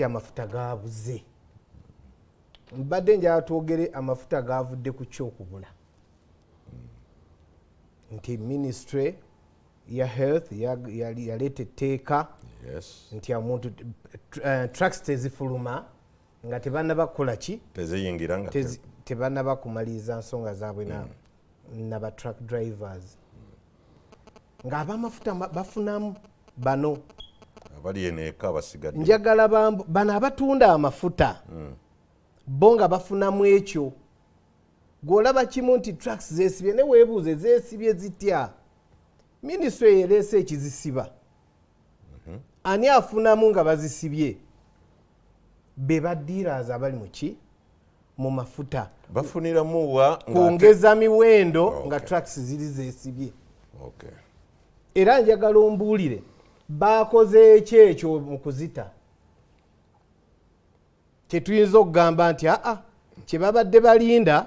Amafuta gabuze. Mbadde njala twogere amafuta gavudde ku kyokubula nti Ministry ya Health yaleeta etteeka nti omuntu trucks tezifuluma nga tebanaba kukola ki? Teziyingira nga Tebanaba kumaliriza nsonga zaabwe naba truck drivers, ng'abamafuta bafunamu bano. Abali eno eka basigadde. Njagala bano abatunda amafuta bo nga bafunamu ekyo. Gw'olaba kimu nti trucks zeesibye, ne weebuuze zeesibye zitya? Minisitule yereese ekizisiba. Ani afunamu nga bazisibye? Be ba dealers abali muki? Mu mafuta. Bafuniramu wa Kwongeza miwendo nga trucks ziri zeesibye. Era njagala ombuulire bakoze eki ekyo mu kuzita kyetuyinza okugamba nti aa, kyebabadde balinda,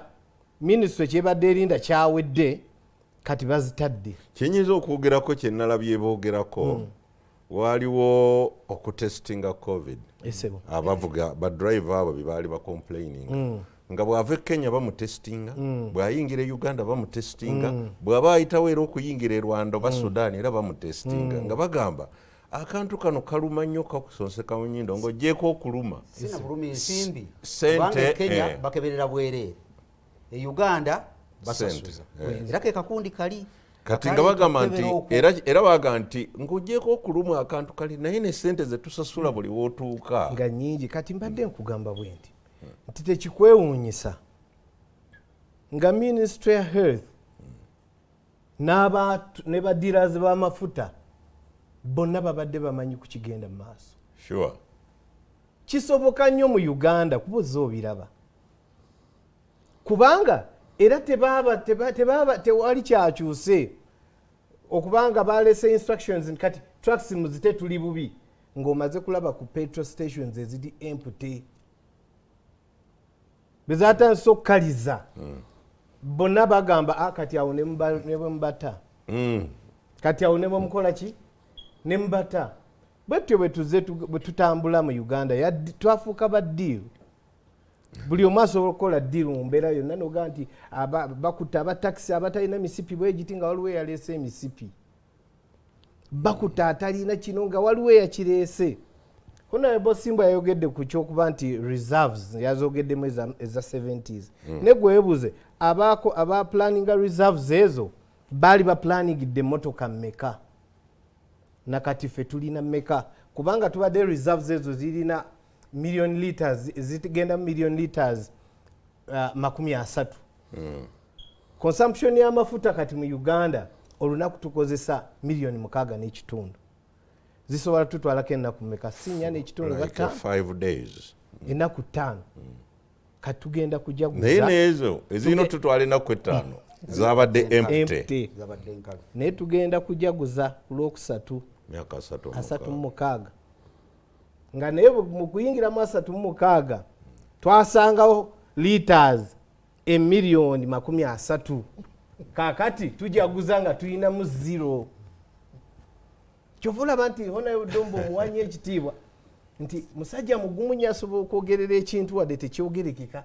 minisitule kyebadde erinda kyawedde, kati bazitadde. Kyenyinza okwogerako, kyenalabye boogerako, waaliwo okutestinga COVID. Esebo. Abavuga badriver abo bye baali bacomplaining nga bw'ava e Kenya bamutestinga, bw'ayingira e Uganda bamutestinga, bw'aba ayitawo era okuyingira e Rwanda oba Sudan era bamutestinga, nga bagamba akantu kano kaluma nnyo, kakusonseka mu nnyindo ng'ogyeko okuluma. Sina bulumi nsimbi. Sente, Kubanga e Kenya bakeberera bwereere, e Uganda basasuza. Sente, Era ke kakundi kali Kati nga bagamba nti era bagamba nti ng'ogyeko okulumwa akantu kali, naye ne sente zetusasula buli wootuuka nga nyingi. Kati mbadde nkugamba bwe nti tekikwewuunyisa nga Ministry ya Health ne ba dealers b'amafuta bonna babadde bamanyi ku kigenda mu maaso. Kisoboka nnyo mu Uganda kuba ozze obiraba, kubanga era tebaba tewali kyakyuse okubanga balese instructions nti kati trucks muzite, tuli bubi, ng'omaze kulaba ku petrol stations eziri empty. Bezatandise okukaliza bonna bagamba, "Ah, kati awo ne bwe mubata, kati awo ne bwe mukola ki ne mubata." Bwetyo bwe tuzze bwe tutambula mu Uganda, twafuuka ba deal. Buli omu asobola okukola deal mu mbeera yonna, nogaa nti bakutta abatakisi abatalina misipi bwegiti nga waliwo eyaleese emisipi, bakutta atalina kino nga waliwo eyakireese. Honorable Simba yayogedde ku kyokuba nti reserves yazogeddemu eza 70s, ne gwewebuuze aba planninga reserves ezo baali baplaningidde emmotoka mmeka, nakati ffe tulina mmeka? Kubanga tubadde reserves ezo zirina million liters, zigenda mu million liters 30. Consumption y'amafuta kati mu Uganda olunaku tukozesa miliyoni 6.5. Zisobola tutwalako ennaku meka? Si nnya n'ekitundu? Like 5. 5 days. Ennaku 5. Kati tugenda Naye kujaguza neezo ezirina otutwala ennaku 5 zabadde empty. Empty. Zabadde nkalu. Naye tugenda kujaguza ku Lwokusatu Myaka 36. 36, nga naye mu kuyingiramu 36 twasangawo liters emiliyoni 30. Kakati tujaguza nga tulinamu zero. Kyova olaba nti Honorable Dombo omuwanyi ekitiibwa nti musajja mugumu nnyo, asobola okwogerera ekintu wadde tekyogerekeka,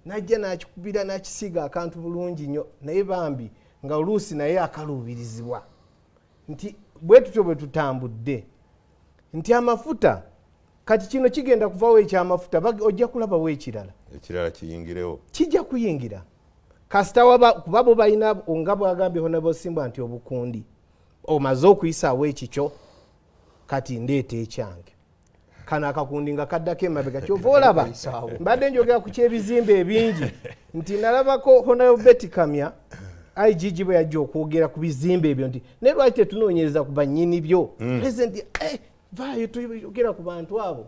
najja nakikubira nakisiiga akantu bulungi nnyo. Naye bambi nga oluusi naye akaluubirizibwa nti bwe tutyo bwe tutambudde nti amafuta kati kino kigenda kuvawo ekyamafuta, ojja kulabawo ekirala. Ekirala kiyingirewo. Kijja kuyingira kasita waba kuba bo balina, nga bwagambye Honorable Simbwa nti obukundi omaze okuyisaawo ekikyo, kati ndeeta ekyange. Kano akakundi nga kaddako emabega. Kyova olaba Kayisaawo. mbadde njogera ku kyebizimbe ebingi nti nalabako Honorable Betty Kamya, IGG, bwe yajja okwogera ku bizimbe ebyo nti naye lwaki tetunoonyereza ku bannyini byo? President, vaayo tuyogera ku bantu abo.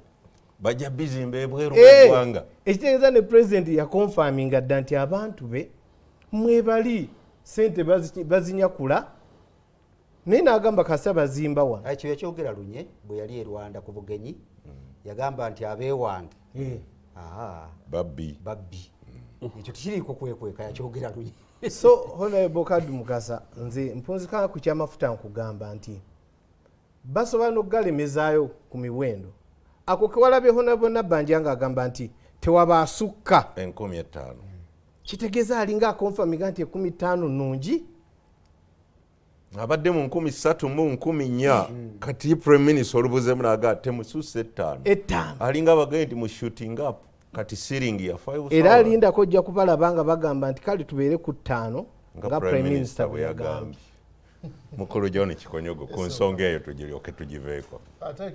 Bajja bizimba ebweru weggwanga. Ekitegeeza ne president yaconfirminga dda nti abantu be mwebali sente bazinyakula, naye n'agamba kasa bazimba wano. Ekyo yakyogera lunye bwe yali e Rwanda ku bugenyi, yagamba nti abeewange Babbi. Babbi. Ekyo tekiriiko kwekweka, yakyogera lunye. So Honorable Kadu Mukasa, nze mpunzika ku kyamafuta, nkugamba nti basobola n'okugalemezaayo ku miwendo. Ako kewalabye Honorable Nabbanja ng'agamba nti tewaba asukka 5000. Kitegeeza alinga aconfirminga nti 50 nungi. Abadde mu 3000 mu 4000. Kati Prime Minister olubuzeemu naga temususse 5. 5. Alinga abagaye nti mu shooting up, kati ceiling ya 5. Era alindako ojja kubalaba nga bagamba nti kale tubeere ku 5. Nga Prime Minister bwe yagambye. Mukulu John Kikonyogo, ku nsonga eyo tugiryoke tugiveeko. Ate.